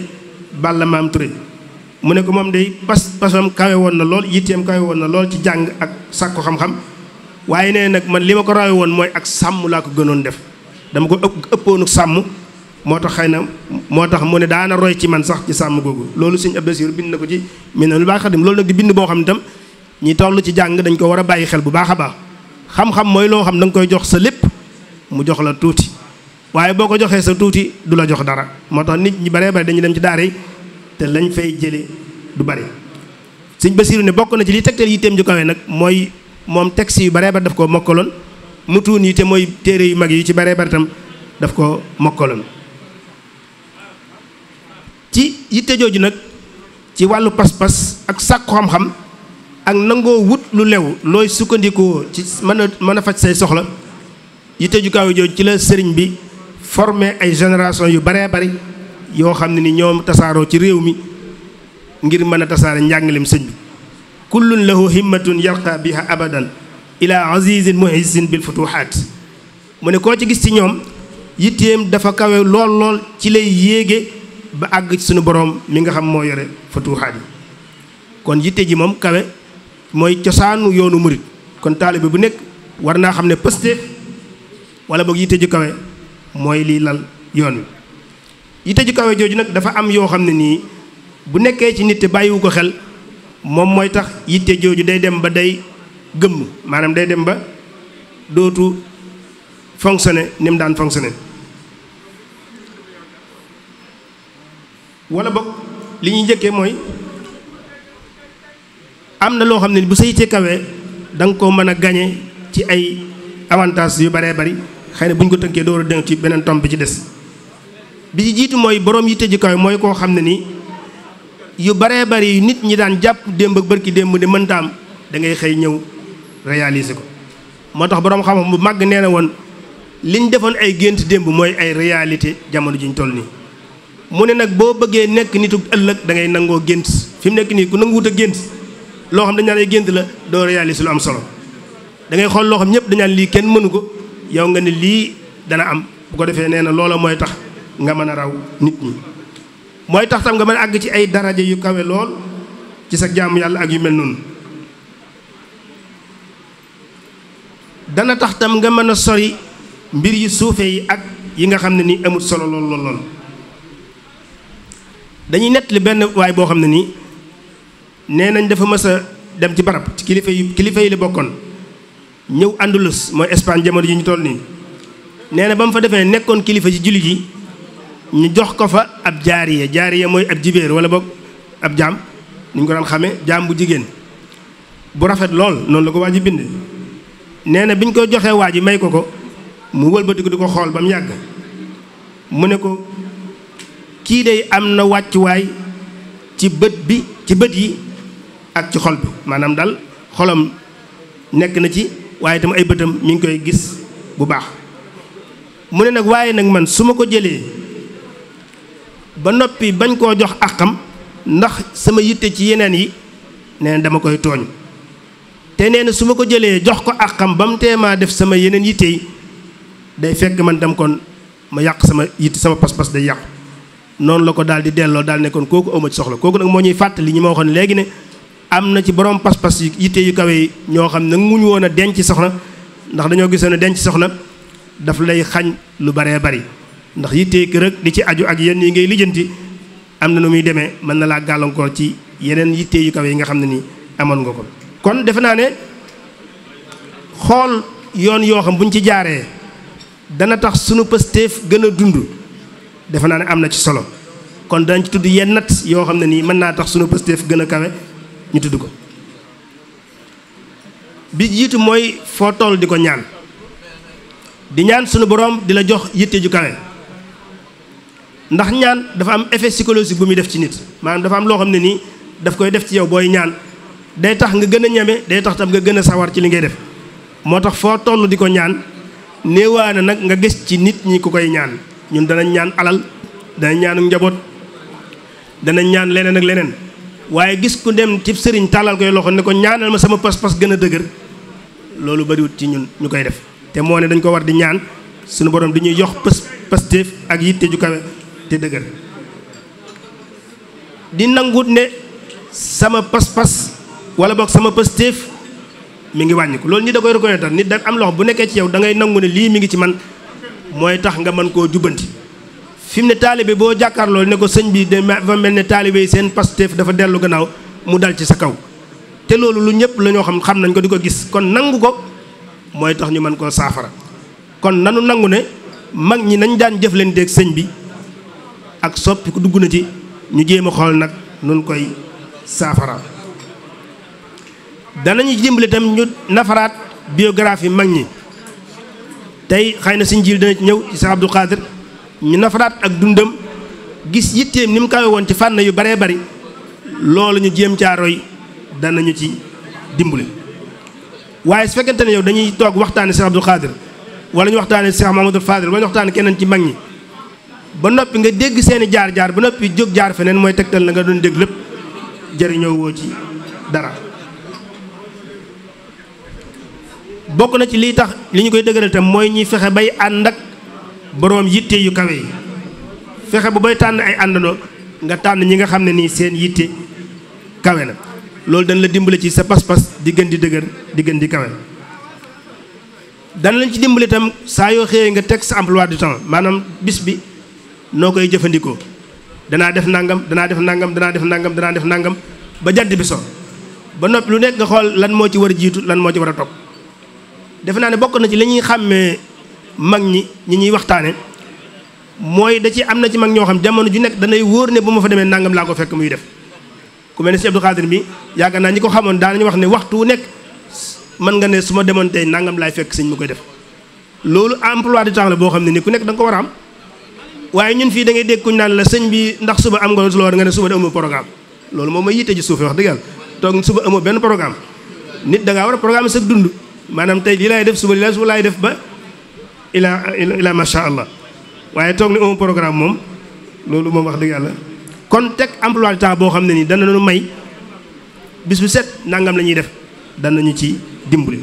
Balla Maam Touré mu ne ko moom day pasam kawe woon na lool yitteem kawe woon na lool ci jàng ak sàkku xam-xam waaye nee nag man li ma ko rawe woon mooy ak sàmm laa ko gënoon def dama ko ëppoonu sàmm moo tax xëy na moo tax mu ne daana roy ci man sax ci sàmm googu loolu sëñ Abdou Basiir bind na ko ci Minanul Baaqil Xadiim loolu nag di bind boo xam ne itam ñi toll ci jàng dañ ko war a bàyyi xel bu baax a baax xam-xam mooy loo xam da nga koy jox sa lépp mu jox la tuuti waaye boo ko joxee sa tuuti du la jox dara moo tax nit ñi baree bari dañuy dem ci daara yi te lañ fay jële du bari sëñ Basiiru ne bokk na ci li tegtal yitteem ju kawe nag mooy moom texte yu baree bari daf ko mokkaloon mutuun yi te mooy téere yu mag yi ci baree bari tam daf ko mokkaloon ci yitte jooju nag ci wàllu pas-pas ak sàkku xam-xam ak nangoo wut lu lew looy sukkandikoo ci mën a faj say soxla yitte ju kawe jooju ci la sëriñ bi formé ay génération yu baree bari yoo xam ne ni ñoom tasaaroo ci réew mi ngir mën a tasaare njàngalem sëñ bi kullun lahu himmatun yarqa biha abadan ila azizin muhisin bil futuhaat mu ne koo ci gis ci ñoom yitteem dafa kawe lool lool ci lay yéege ba àgg ci suñu borom mi nga xam moo yore futuhaat yi kon yitte ji moom kawe mooy cosaanu yoonu murit kon taalibe bu nekk war naa xam ne pëste wala boog yitte ju kawe mooy liy lal yoon wi yitte ju kawe jooju nag dafa am yoo xam ne nii bu nekkee ci nit te bàyyiwu ko xel moom mooy tax yitte jooju day dem ba day gëmm maanaam day dem ba dootu fonctionner ni mu daan fonctionner wala boog li ñuy njëkkee mooy am na loo xam ne bu sa yitte kawee da nga koo mën a gañe ci ay avantages yu baree bari xëy na bu ñu ko tënkee door a dem ci beneen tomb bi ci des bi ci jiitu mooy boroom yitte ji kawe mooy koo xam ne nii yu baree bari yu nit ñi daan jàpp démb ak bërki démb de mënta am da ngay xëy ñëw réaliser ko moo tax boroom xam-xam bu màgg nee na woon liñ defoon ay gént démb mooy ay réalité jamono ji ñu toll nii mu ne nag boo bëggee nekk nitu ëllëg da ngay nangoo gént fi mu nekk nii ku nanguwut a gént loo xam dañ naan ay gént la doo réaliser lu am solo da ngay xool loo xam ñëpp dañaan lii kenn mënu ko yow nga ne lii dana am bu ko defee nee na loola mooy tax nga mën a raw nit ñi mooy tax tam nga mën a àgg ci ay daraja yu kawe lool ci sa jaamu yàlla ak yu mel noonu dana tax tam nga mën a sori mbir yu suufe yi ak yi nga xam ne nii amul solo lool lool lool dañuy nettali benn waay boo xam ne nii nee nañ dafa mës a dem ci barab ci kilifa yi la bokkoon ñëw Andalus mooy Espagne jamono ji ñu toll nii nee na ba mu fa defee nekkoon kilifa ci jullit yi ñu jox ko fa ab jaariya mooy ab jibéer wala boog ab jaam ni ñu ko daan xamee jaam bu jigéen bu rafet lool noonu la ko waa ji bind nee na bi ñu ko joxee waa ji may ko mu wëlbati ko di ko xool ba mu yàgg mu ne ko kii de am na wàccuwaay ci bët yi ak ci xol bi maanaam daal xolam nekk na ci waaye itam ay bëtam mi ngi koy gis bu baax mu ne nag waaye nag man su ma ko jëlee ba noppi bañ koo jox àqam ndax sama yitte ci yeneen yi nee na dama koy tooñ te nee na su ma ko jëlee jox ko àqam ba mu teemaa def sama yeneen yitte yi day fekk man tam kon ma yàq sama yitte sama pas-pas day yàqu noonu la ko daal di delloo daal ne kon kooku awma ci soxla kooku nag moo ñuy fàttali ñi ma waxoon léegi ne am na ci borom pas-pas yitte yu kawe yi ñoo xam ne muñu woon a denc soxna ndax dañoo gisoon ne denc soxna daf lay xañ lu baree bari ndax yitte kër ak li ci aju ak yenn yi ngay lijjanti am na nu muy demee mën na laa gàllankoor ci yeneen yitte yu kawe yi nga xam ne nii amoon nga ko. kon defe naa ne xool yoon yoo xam buñ ci jaaree dana tax sunu pësteef gën a dund defe naa ne am na ci solo kon danañ ci tudd yenn nat yoo xam ne nii mën naa tax sunu pësteef gën a kawe ñu tudd ko. bi jiitu mooy foo toll di ko ñaan di ñaan sunu borom di la jox yitte ju kawe ndax ñaan dafa am effet psychologique bu muy def ci nit maanaam dafa am loo xam ne nii daf koy def ci yow booy ñaan day tax nga gën a ñeme day tax tam nga gën a sawar ci li ngay def moo tax foo toll di ko ñaan néewaana nag nga gis ci nit ñi ku koy ñaan ñun danañ ñaan alal danañ ñaanu njaboot danañ ñaan leneen ak leneen waaye gis ku dem ci sëriñ tàllal koy loxo ne ko ñaanal ma sama pas-pas gën a dëgër loolu bariwut ci ñun ñu koy def te moo ne dañ ko war di ñaan suñu borom di ñuy jox pastéef ak yitte ju kawe te dëgër di nangut ne sama pas-pas wala boog sama pastéef mi ngi wàññiku loolu nit da koy reconnaître nit da am loxo bu nekkee ci yow da ngay nangu ne lii mi ngi ci man mooy tax nga mën koo jubbanti fi mu ne taalibe boo jàkkaarloo ne ko sëñ bi dafa mel ne taalibe yi seen pastéef dafa dellu gannaaw mu dal ci sa kaw te loolu lu ñëpp la ñoo xam nañ ko di ko gis kon nangu ko mooy tax ñu mën koo saafara kon nanu nangu ne mag ñi nañ daan jëflanteeg sëñ bi ak soppi ku dugg na ci ñu jéem a xool nag nun koy saafara danañu dimbali itam ñu nafaraat biographie mag ñi tey xëy na suñ jiil dana ci ñëw ci Cheikh Abdou Khadir ñu nafaraat ak dundam gis yitteem ni mu kawe woon ci fànn yu baree bari loolu ñu jéem caa roy danañu ci dimbali waaye su fekkente ne yow dañuy toog waxtaane Cheikh Abdou Khadir wala ñu waxtaane Cheikh Mamadou Fadil wala ñu waxtaane keneen ci mag ñi ba noppi nga dégg seeni jaar-jaar ba noppi jóg jaar feneen mooy tegtal la nga doon dégg lépp jëriñoo woo ci dara bokk na ci lii tax li ñu koy dëgëral tam mooy ñuy fexe bay ànd ak boroom yitte yu kawe yi fexe bu bay tànn ay àndandoo nga tànn ñi nga xam ne nii seen yitte kawe na loolu dañ la dimbale ci sa pas-pas di gën di dëgër di gën di kawe dana lañ ci dimbale itam saa yoo xëyee nga teg sa emploi du temps maanaam bis bi noo koy jëfandikoo danaa def nangam danaa def nangam danaa def nangam danaa def nangam ba jant bi so ba noppi lu nekk nga xool lan moo ci war a jiitu lan moo ci war a topp defe naa ne bokk na ci li ñuy xàmmee mag ñi ñuy waxtaane mooy da ci am na ci mag ñoo xam jamono ju nekk danay wóor ne bu ma fa demee nangam laa ko fekk muy def ku mel ne si Abdou Khadir bi yaakaar naa ñi ko xamoon daanañu wax ne waxtu wu nekk mën nga ne su ma demoon tey nangam laay fekk sëñ mu koy def loolu emploi du temps la boo xam ne ni ku nekk da nga ko war a am waaye ñun fii da ngay dégg kuñ naan la sëñ bi ndax suba am nga lu war nga ne suba da amoo programme loolu moom mooy yitte ji suufee wax dëgg yàlla toog suba amoo benn programme nit da ngaa war a programme sa dund maanaam tey lii laay def suba lii laay def ba ila macha allah waaye toog ni amoo programme moom loolu moom wax dëgg yàlla kon teg emploi du temps boo xam ne nii dana nu may bis bu set nangam la ñuy def danañu ci dimbali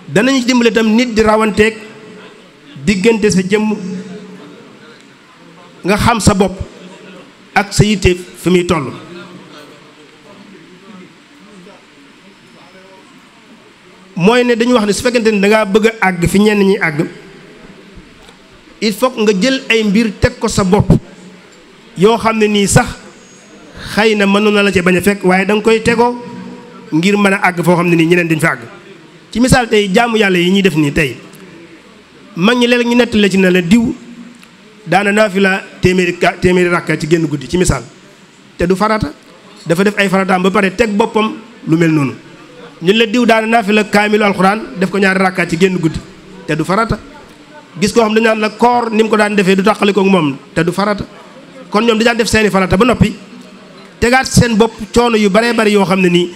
danañu ci dimbali itam nit di rawanteeg diggante sa jëmm nga xam sa bopp ak sa yitte fi muy toll mooy ne dañu wax ne su fekkente ni dangaa bëgg a àgg fi ñenn ñi àgg il faut nga jël ay mbir teg ko sa bopp yoo xam ne nii sax xëy na mënoon na la ci bañ a fekk waaye da nga koy tegoo ngir mën a àgg foo xam ne nii ñeneen dañ fa àgg ci misaal tey jaamu yàlla yi ñuy def nii tey mag ñi léeg ñu nettali ci ne la diw daana naafila téeméeri rakka ci génn guddi ci misaal te du farata dafa def ay farataam ba pare teg boppam lu mel noonu ñun la diw daana naafila kaamilu alxuraan def ko ñaari rakka ci génn guddi te du farata gis koo xam dañu naan la koor ni mu ko daan defee du tàqalikook moom te du farata kon ñoom dañu def seeni farata ba noppi tegaat seen bopp coono yu baree bari yoo xam ne nii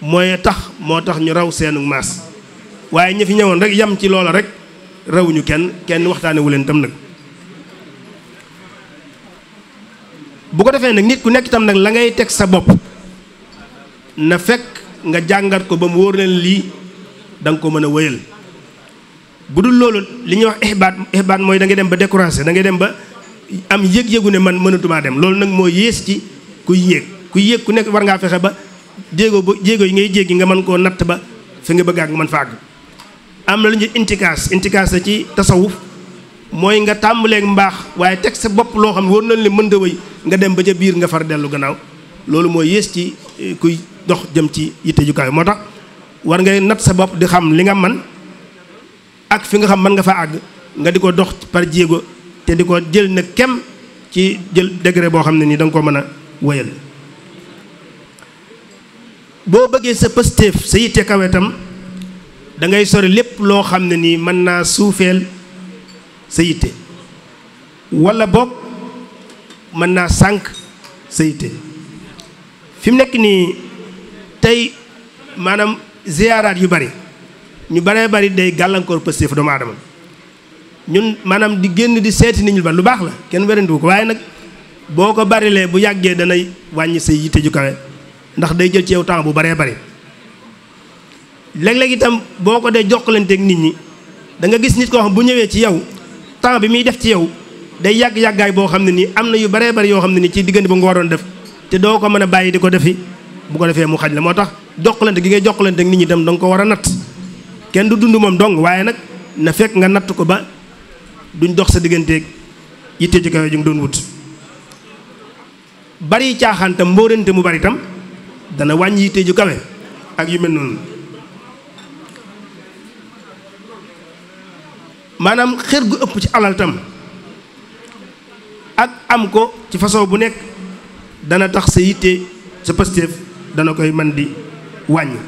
moo tax ñu raw seenu maas waaye ñi fi ñëwoon rek yam ci loola rek rawuñu kenn waxtaane wu leen tam nag bu ko defee nag nit ku nekk itam nag la ngay teg sa bopp na fekk nga jàngat ko ba mu wóor leen lii da nga ko mën a wéyal bu dul loolu li ñuy wax ihbaat mooy da ngay dem ba découragé da ngay dem ba am yëg-yëgu ne man mënatumaa dem loolu nag moo yées ci kuy yéeg ku yéeg ku nekk war ngaa fexe ba jéego yi ngay jéggi nga mën koo natt ba fi nga bëgg ak nga mën fa àgg. am na lu ñu intikaas la ci tasawuf mooy nga tàmbaleeg mbaax waaye teg sa bopp loo xam ne war nañ le mën da wëy nga dem ba ca biir nga far dellu gannaaw loolu mooy yées ci kuy dox jëm ci yitte ju kawe moo tax war ngay natt sa bopp di xam li nga man ak fi nga xam mën nga fa àgg nga di ko dox par jéego te di ko jël na kem ci jël degré boo xam ne nii da nga ko mën a wëyal. boo bëggee sa pëstéef sa yitte kawe tam da ngay sori lépp loo xam ne nii mën naa suufeel sa yitte wala boog mën naa sànq sa yitte fi mu nekk nii tey maanaam ziyaaraat yu bari ñu baree bari day gàllankoor pëstéef doomu aadama ñun maanaam di génn di seeti nit ñu ba lu baax la kenn werantu ko waaye nag boo ko barilee bu yàggee danay wàññi sa yitte ju kawe ndax day jël ci yow temps bu baree bari léeg-léeg itam boo ko dee jokkalanteeg nit ñi da nga gis nit koo xam bu ñëwee ci yow temps bi muy def ci yow day yàgg-yàggaay boo xam ne nii am na yu baree bari yoo xam ne nii ci diggante ba nga waroon def te doo ko mën a bàyyi di ko defi bu ko defee mu xaj la moo tax jokkalante gi ngay jokkalanteeg nit ñi itam da nga ko war a natt kenn du dund moom dong waaye nag na fekk nga natt ko ba duñ dox sa digganteeg yitte ci kawe ju nga doon wut. bari caaxaan tam mbóorante mu bari tam dana wàññi yitte ju kawe ak yu mel noonu maanaam xër gu ëpp ci alal tam ak am ko ci façon bu nekk dana tax sa yitte sa pëstéef dana koy mën di wàññi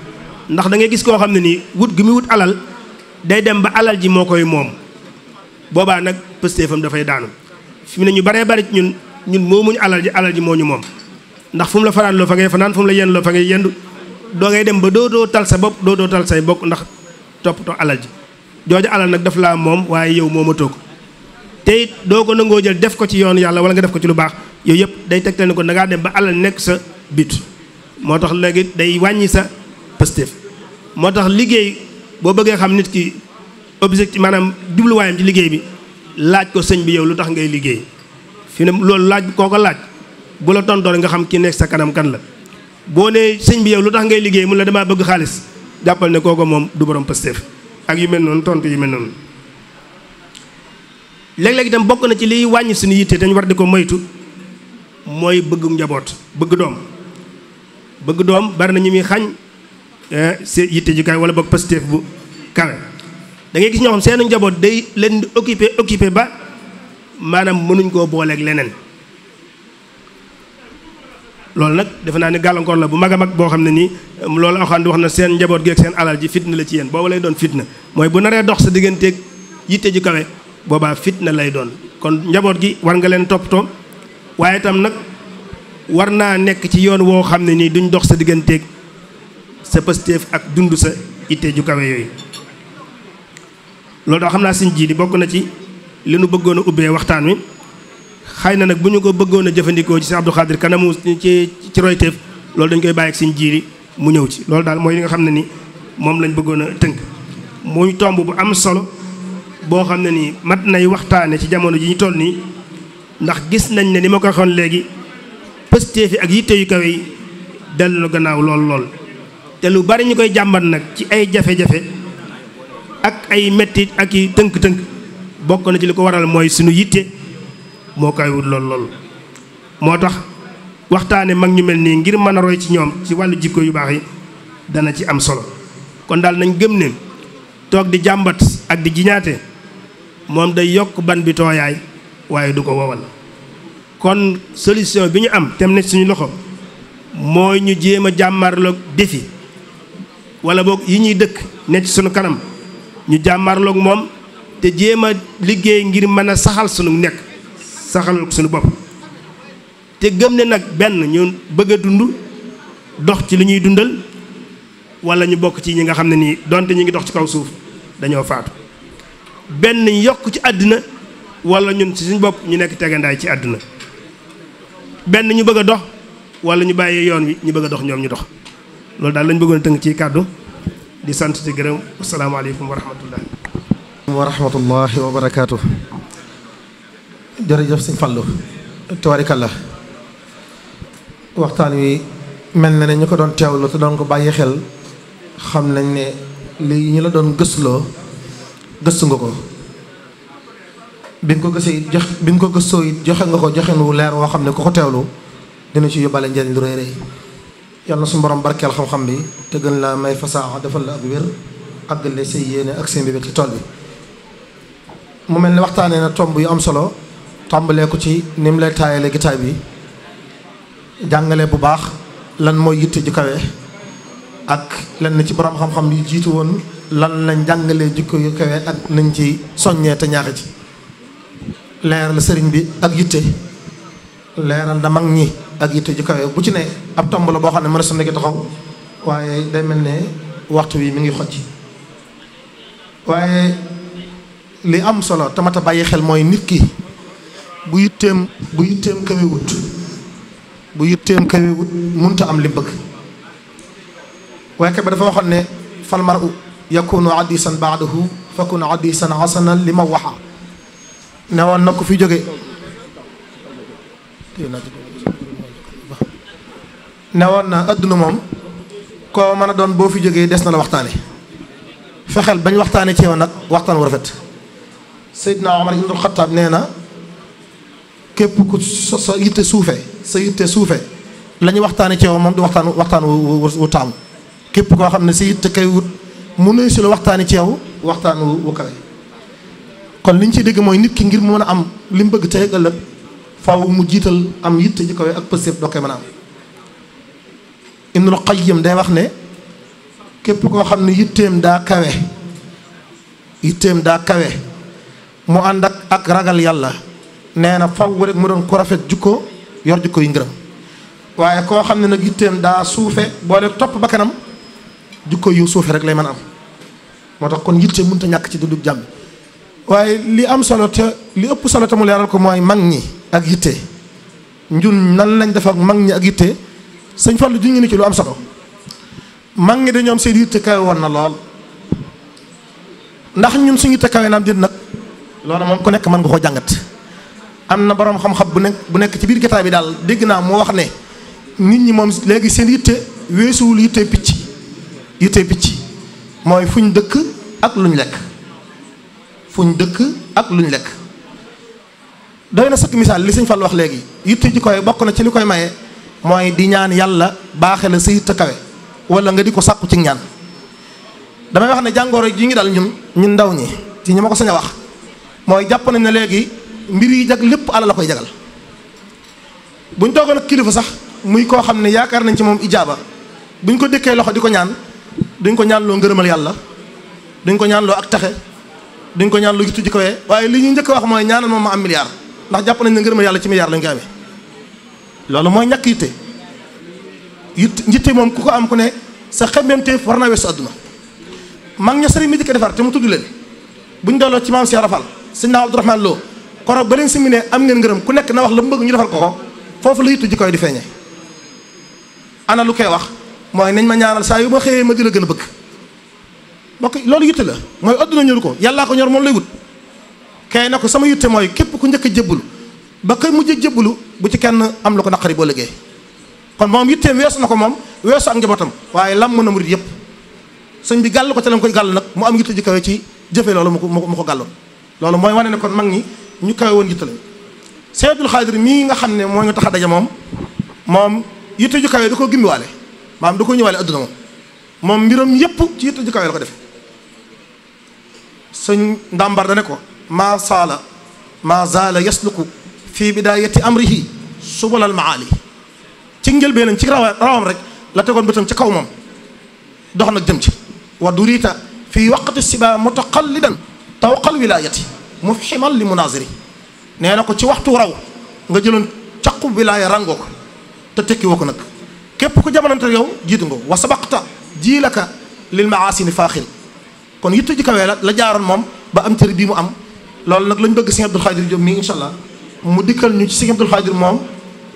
ndax da ngay gis koo xam ne nii wut gi muy wut alal day dem ba alal ji moo koy moom boobaa nag pëstéefam dafay daanu fi mu ne ñu baree bari ñun moomuñu alal ji moo ñu moom ndax fu mu la fanaan loo fa ngay fanaan fu mu la yenn loo fa ngay yendu doo ngay dem ba dootoo tal sa bopp dootoo tal say bokk ndax toppatoo alal ji jooju alal nag daf laa moom waaye yow moomatoo ko te it doo ko nangoo jël def ko ci yoonu yàlla wala nga def ko ci lu baax yooyu yëpp day tegtal ni ko da ngaa dem ba alal nekk sa but moo tax léegi day wàññi sa pëstéef moo tax liggéey boo bëggee xam nit ki objectif maanaam jubluwaayam ci liggéey bi laaj ko sëñ bi yow lu tax ngay liggéey fi ne loolu laaj koo ko laaj bu la tontoor nga xam ki nekk sa kanam kan la boo nee sëñ bi yow lu tax ngay liggéey mun la damaa bëgg xaalis jàppal ne kooko moom du borom pëstéef ak yu mel noonu tontu yu mel noonu léeg-léeg itam bokk na ci liy wàññi suñu yitte dañ war di ko moytu mooy bëgg njaboot bëgg doom bari na ñu muy xañ seen yitte ju kawe wala boog pëstéef bu kawe da ngay gis ñoo xam seenu njaboot day leen di occupé ba maanaam mënuñ koo booleeg leneen loolu nag defe naa ne gàllankoor la bu mag a mag boo xam ne nii loolu Alxuraan di wax na seen njaboot gi ak seen alal ji fitna la ci yéen booba lay doon fitna mooy bu naree dox sa digganteeg yitte ju kawe boobaa fitna lay doon kon njaboot gi war nga leen toppatoo waaye itam nag war naa nekk ci yoon woo xam ne nii duñ dox sa digganteeg sa pëstéef ak dund sa yitte ju kawe yooyu loolu daal xam naa suñ ji di bokk na ci li nu bëggoon a ubbee waxtaan wi xëy na nag bu ñu ko bëggoon a jëfandikoo ci Sëñ Abdou Khadir kanamu ci royteef loolu dañ koy bàyyi ak suñ jiiri mu ñëw ci loolu daal mooy li nga xam ne ni moom lañ bëggoon a tënk muy tomb bu am solo boo xam ne nii mat nay waxtaane ci jamono ji ñu toll nii ndax gis nañ ne ni ma ko waxoon léegi pëstéefi ak yitte yu kawe yi dellu gannaaw lool te lu bari ñu koy jàmbat nag ci ay jafe-jafe ak ay mettit ak i tënk-tënk bokk na ci li ko waral mooy suñu yitte moo koy wut lool moo tax waxtaane mag ñu mel nii ngir mën a roy ci ñoom ci wàllu jikko yu baax yi dana ci am solo kon daal nañ gëm ne toog di jàmbat ak di jiñaate moom day yokk ban bi tooyaay waaye du ko wowal kon solution bi ñu am tem ne suñu loxo mooy ñu jéem a jàmmarloog défi wala boog yi ñuy dëkk ne ci suñu kanam ñu jàmmarloog moom te jéem a liggéey ngir mën a saxal suñu nekk saxal suñu bopp te gëm ne nag benn ñu bëgg a dund dox ci li ñuy dundal wala ñu bokk ci ñi nga xam ne nii donte ñu ngi dox ci kaw suuf dañoo faatu benn ñu yokk ci àddina wala ñun ci suñu bopp ñu nekk tegandaay ci àddina benn ñu bëgg a dox wala ñu bàyyee yoon wi ñu bëgg a dox ñoom ñu dox loolu daal lañ bëggoon a tënk ci kàddu di sant di gërëm asalaamaaleykum wa rahmatullah wa rahmatullahi wa barakaatu. jërëjëf sëñ Fallu tabaarikalla waxtaan wi mel na ne ñu ko doon teewlu te doon ko bàyyi xel xam nañ ne lii ñu la doon gëstuloo gëstu nga ko bi nga ko gëstee bi nga ko gëstoo it joxe nga ko joxe nu leer woo xam ne ku ko teewlu dina ci yóbbaale njëriñ lu rëy rëy yàlla na suñu borom barkeel xam-xam bi te gën la may fasaaxa defal la ak wér àggale say yéene ak seen bébét ci tool bi. mu mel ne waxtaanee na tomb yu am solo tàmbalee ko ci ni mu lay taayale gitaay bi jàngale bu baax lan mooy yitte ju kawe ak lenn ci borom xam-xam yu jiitu woon lan lañ jàngalee jikko yu kawe ak nañ ci soññee te ñaaxe ci. leeral sëriñ bi ak yitte leeral na mag ñi ak yitte ju kawe bu ci ne ab tomb la boo xam ne mën a sa nekk taxaw waaye day mel ne waxtu wi mi ngi xoj waaye li am solo tamata bàyyi xel mooy nit ki bu yitteem kawewut munta am li bëgg waaye ka ba dafa waxoon ne fal mar'u yakunu hadisan ba'dahu fakun hadisan hasanan li ma waxa ne woon na ko fi jóge ne woon na adduna moom koo mën a doon boo fi jógee des na la waxtaane fexeel bañ waxtaane ci yow nag waxtaan wu rafet Seydina Omar ibnul Xattaab nee na képp ku sa yitte suufe la ñuy waxtaane ci yow moom du waxtaan wu taamu képp koo xam ne sa yitte kay wut mu nuy si la waxtaane ci yow waxtaan wu kawe kon li ñu ciy dégg mooy nit ki ngir mu mën a am li mu bëgg tey ëllëg faaw mu jiital am yitte ji kawe ak pëstéef doo koy mën a am Ibnul Qayyim day wax ne képp koo xam ne yitteem daa kawe mu ànd ak ragal yàlla nee na faw rek mu doon ko rafet jukko yor jukko yi ngërëm waaye koo xam ne nag yitteem daa suufe boole topp ba kanam jukko yu suufe rek lay mën a am moo tax kon yitte mënut a ñàkk ci dundu jàmm waaye li am solo te li ëpp solo te mu leeral ko mooy mag ñi ak yitte njun nan lañ def ak mag ñi ak yitte sëñ Fallu ju ngi ni ci lu am solo mag ñi dañoo am seen yitte kawe woon na lool ndax ñun suñu yitte kawe naam dit nag loolu moom ku nekk mën nga koo jàngat am na boroom xam-xam bu nekk ci biir gataay bi daal dégg naa moo wax ne nit ñi moom léegi seen yitte weesuwul yitte picc mooy fuñ dëkk ak luñ lekk doy na sëkk misaal li sëñ Fall wax léegi yitte ji koy bokk na ci li koy maye mooy di ñaan yàlla baaxe la sa yitte kawe wala nga di ko sàkku ci ñaan damay wax ne jàngoro ji ngi dal ñun ndaw ñi ci ñi ma ko sañ a wax mooy jàpp nañ ne léegi mbir yi jag lépp ala la koy jagal buñ toogoon ak kilifa sax muy koo xam ne yaakaar nañ ci moom ijaaba buñ ko dëkkee loxo di ko ñaan duñ ko ñaan loo ngërëmal yàlla duñ ko ñaan loo ak taxe duñ ko ñaan loo yitte ji kawe waaye li ñu njëkk a wax mooy ñaanal moom ma am milliard ndax jàpp nañ ne ngërëmal yàlla ci milliard lañ koy amee loolu mooy ñàkk yitte moom ku ko am ku ne sa xemmeemteef war naa weesu àdduna mag ña sëriñ mi di ko defar te mu tudd leen buñ delloo ci maam Cheikh Rafal sëñ naa Abdourahmane Lo koroog ba leen si mu ne am ngeen ngërëm ku nekk na wax la mu bëgg ñu defal ko foofu la yitte ji koy di feeñee ana lu koy wax mooy nañ ma ñaanal saa yu ma xëyee ma di la gën a bëgg mbokk loolu yitte la mooy àdduna ñoru ko yàllaa ko ñor moom lay wut kay na ko sama yitte mooy képp ku njëkk a jébbalu ba koy mujj jébbalu bu ci kenn am lu ko naqari boo liggéey kon moom yitteem weesu na ko moom weesu ak njabootam waaye lam mën a murit yëpp sëñ bi gàll ko ca la koy gàll nag mu am yitte ji kawe ci jëfe loolu mu ko gàlloon loolu mooy wane ne kon mag ñi ñu kawe woon yitte lañ Sëñ Abdul Xaadir mii nga xam ne moo ñu tax a daje moom yitte ju kawe da koo gimmiwaale maanaam da koo ñëwaale adduna moom mbiram yëpp ci yitte ju kawe la ko defe sëñ ndàmbar da ne ko maa zaala yasluku fii bidaayati amrihi subulal maali ci njëlbeenam ci rawam rek la tegoon bëtam ci kaw moom dox nag jëm ci wa durita fii waqti siba mutaqallidan tawqal wilaayati mufhiman li munaziri nee na ko ci waxtu raw nga jëloon caqu wilaaya rangoo ko te tekki woo ko nag képp ku jamonante yow jiitu nga wa sabaqta jiilaka lil maasini faaxir kon yitte ji kawee la jaaroon moom ba am cër bii mu am loolu nag lañ bëgg Sëñ Abdul Xaadir Jóob mii incha allah mu dikkal ñu ci Sëñ Abdul Xaadir moom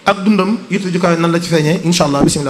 ak dundam yitte ji kawee nan la ci feeñee incha allah bisimilah.